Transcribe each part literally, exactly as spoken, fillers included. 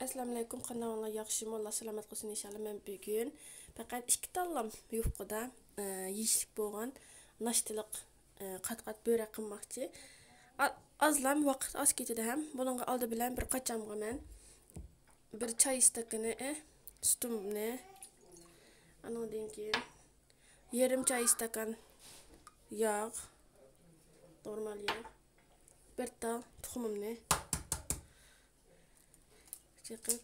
ئەسسالامۇئەلەيكۇم، قانداقلار، ياخشىمۇ؟ ئاللا سالامەت قىلسۇن ئىنشاللا. مەن بۈگۈن پەقەت ئىككى تاللام يۇپقىدا، ئە، يېيىشلىك بولغان ناشتىلىق، ئە، قات-قات بۆرەك قىلماقچى. ئا-، ئازلام ۋاقىت ئاز كېتىدۇ ھەم. بۇنىڭغا ئالدى بىلەن بىر قاچامغا مەن بىر چاي ئىستاكىنى، ئە، سۈتۈمنى، ئانىڭدىن كېيىن يېرىم چاي ئىستاكان ياغ، نورمال ياغ، بىر تال تۇخۇمۇمنى چېقىپ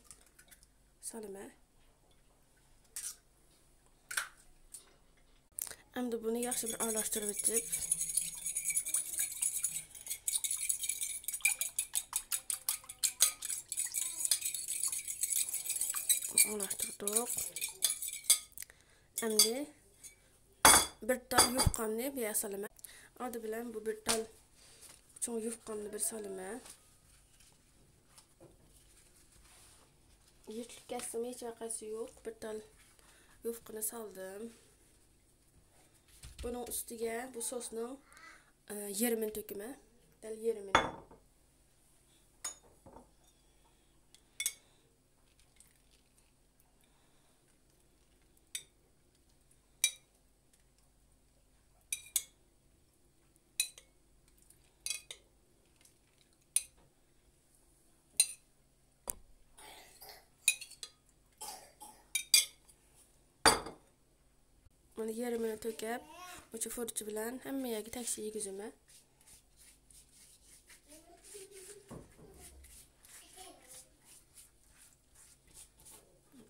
سالىمەن. ئەمدى بۇنى ياخشى بىر ئارىلاشتۇرۇۋېتىپ، ئارىلاشتۇردۇق. ئەمدى بىر تال يۇفقامنى بۇ يەرگە سالىمەن. ئالدى بىلەن بۇ بىر تال چوڭ يۇفقامنى بىر سالىمەن. يىرتىلىپ كەتسىمۇ ھېچ ۋەقەسى يوق. بىر تال يۇفقىنى سالدىم. بۇنىڭ ئۈستىگە بۇ سوسنىڭ، ئە، يېرىمىنى تۆكىمەن. دەل يېرىمىنى. مانا يېرىمىنى تۆكۈپ، مۇشۇ فۇرچە بىلەن ھەممە يەرگە تەكشى يېگۈزىمەن.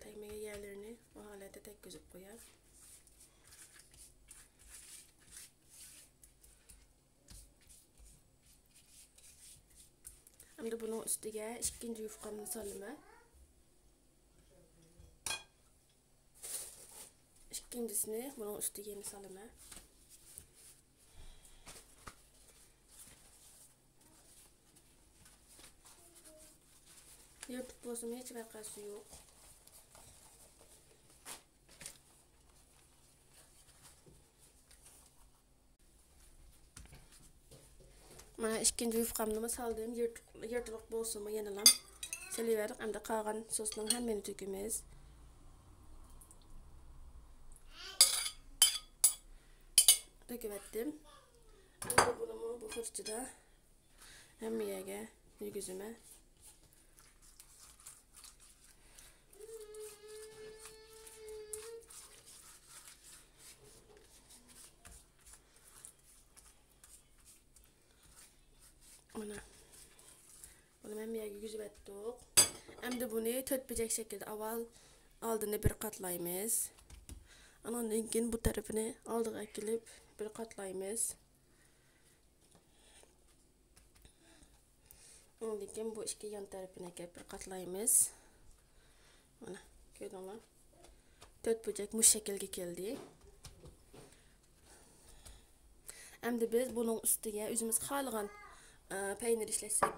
تەگمىگەن يەرلىرىنى بۇ ھالەتتە تەگكۈزۈپ قوياي. ئەمدى بۇنىڭ ئۈستىگە ئىككىنچى يۇفقامنى سالىمەن. ئىككىنچىسىنى بۇنىڭ ئۈستىگە يەنە سالىمەن. يىرتىق بولسىمۇ ھېچ ۋەقەسى يوق. مانا ئىككىنچى يۇفقامنىمۇ سالدىم. يىرتىق-، يىرتىلىق بولسىمۇ يەنىلا سېلىۋەردۇق. ئەمدى قالغان سوسنىڭ ھەممىنى تۆكىمىز. تۆكۈۋەتتىم. ئەمدى بۇنىمۇ بۇ فۇرچىدا ھەممە يەرگە يېگۈزىمەن. مانا. بۇنى ھەممە يەرگە يېگۈزۈۋەتتۇق. ئەمدى بۇنى تۆت بۆلەك شەكىلدە ئاۋۋال ئالدىنى بىر قاتلايمىز. ئانىڭدىن كېيىن بۇ تەرىپىنى ئالدىغا ئەكېلىپ بىر قاتلايمىز. ئۇنىڭدىن كېيىن بۇ ئىككى يان تەرىپىنى ئەكەپ بىر قاتلايمىز. مانا، كۆردۈڭلار؟ تۆت بۆلەك مۇشۇ شەكىلگە كەلدى. ئەمدى بىز بۇنىڭ ئۈستىگە ئۆزىمىز خالىغان، ئە، پەينىر ئىشلەتسەك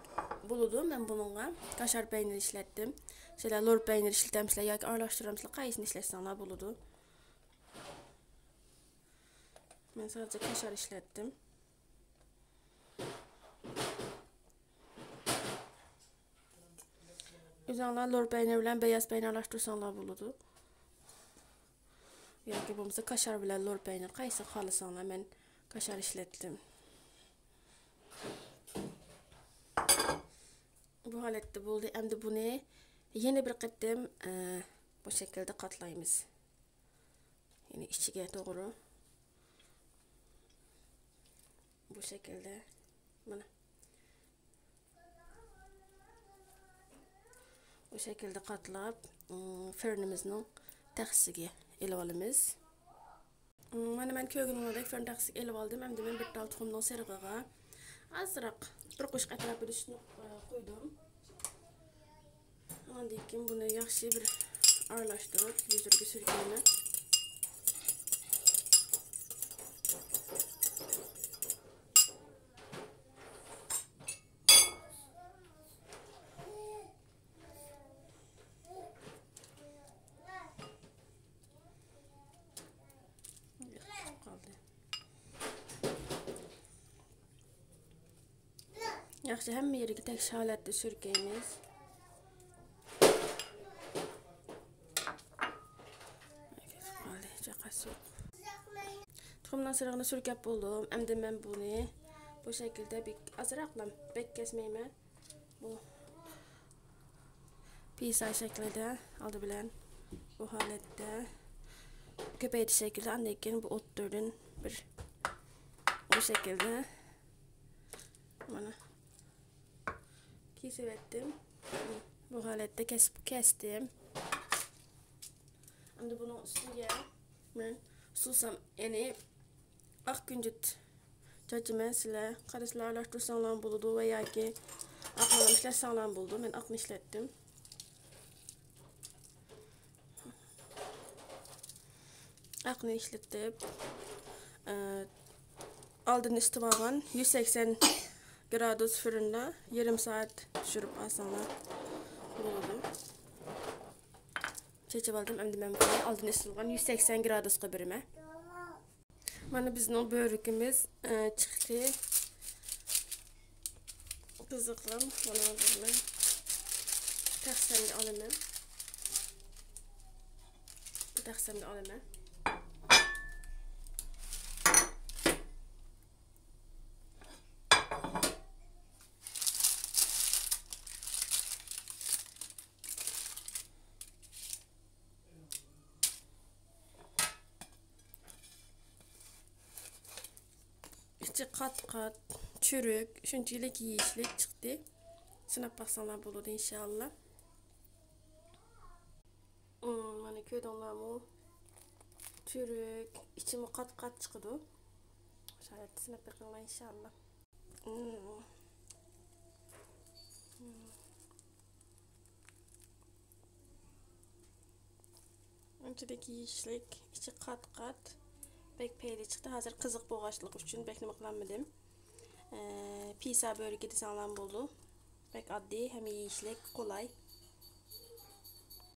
بولىدۇ. مەن بۇنىڭغا كاشار پەينىر ئىشلەتتىم. سىلەر لور پەينىر ئىشلىتەمسىلەر ياكى ئارىلاشتۇرامسىلەر، قايسىنى ئىشلەتسەڭلار بولىدۇ. مەن سادىچە كاشار ئىشلەتتىم. ئۆزۈڭلار لور پەينىر بىلەن بەياز پەينىر ئارىلاشتۇرساڭلار بولىدۇ. ياكى بولمىسا كاشار بىلەن لور پەينىر، قايسىنى خالىساڭلار، مەن كاشار ئىشلەتتىم. بۇ ھالەتتە بولدى. ئەمدى بۇنى يەنە بىر قېتىم، ئە، بۇ شەكىلدە قاتلايمىز. يەنى ئىچىگە توغرا. بۇ شەكىلدە. مانا. بۇ شەكىلدە قاتلاپ، ئىم، فىرىنىمىزنىڭ تەخسىسىگە ئېلىۋالىمىز. ئىم، مانا مەن كۆرگىنىڭلاردەك فىرىن تەخسىسىگە ئېلىۋالدىم. ئەمدى مەن بىر تال تۇخۇمنىڭ سېرىقىغا ئازراق بىر قوشۇق ئەتراپىدا سۈتنى، ئە، قۇيدۇم. ئاندىن كېيىن بۇنى ياخشى بىر ئارىلاشتۇرۇپ، يۈزلىرىگە سۈركەيمەن. ياخشى، ھەممە يېرىگە تەكشى ھالەتتە سۈركەيمىز. تۇخۇمنىڭ سىرىغىنى سۈركەپ بولدۇم. ئەمدى مەن بۇنى بۇ شەكىلدە بەك ئازراقلا، بەك كەسمەيمەن. بۇ پىسا شەكلىدە ئالدى بىلەن بۇ ھالەتتە كۆپەيتىش شەكلىدە، ئاندىن كېيىن بۇ ئوتتۇرىدىن بىر بۇ شەكىلدە مانا كېسىۋەتتىم. بۇ ھالەتتە كەسىپ كەستىم. ئەمدى بۇنىڭ ئۈستىگە مەن سۇسام، يەنى ئاق كۈنجۈت چاچىمەن. سىلەر قارىسىلەر ئارىلاشتۇرساڭلار بولىدۇ ۋە ياكى ئاقنى ئىشلەتسەڭلار بولىدۇ. مەن ئاقنى ئىشلەتتىم. ئاقنى ئىشلىتىپ، ئە، ئالدىن ئىسىتىپ ئالغان يۈز سەكسەن گرادۇس فۇرۇندا يېرىم سائەت پىشۇرۇپ ئالساڭلار بولىدۇ. چېچىپ ئالدىم، ئەمدى مەن بۇنى ئالدىن ئىسىتىلغان يۈز سەكسەن گرادۇسقا بېرىمەن. مانا بىزنىڭ بۆرىكىمىز، ئە، چىقتى. قىزىقلام، مانا بۇنى تەخسەمگە ئالىمەن. تەخسەمگە ئالىمەن. ئىچى قات-قات، چۈرۈك، شۇنچىلىك يېيىشلىك چىقتى. سىناپ باقساڭلار بولىدۇ، ئىنشاللا. مم، مانا كۆردۈڭلارمۇ؟ چۈرۈك، ئىچىمۇ قات-قات چىقىدۇ. شۇ ھالەتتە سىناپ بېقىڭلار، ئىنشاللا. مم. مم. ئۇنچىلىك يېيىشلىك، ئىچى قات-قات، بەك پەيلى چىقتى. ھازىر قىزىق بولغاچلىقى ئۈچۈن بەك نېمە قىلالمىدىم. ئە، پىسا بۆرىكى دېسەڭلارمۇ بولىدۇ. بەك ئاددىي ھەم يېيىشلىك، قولاي.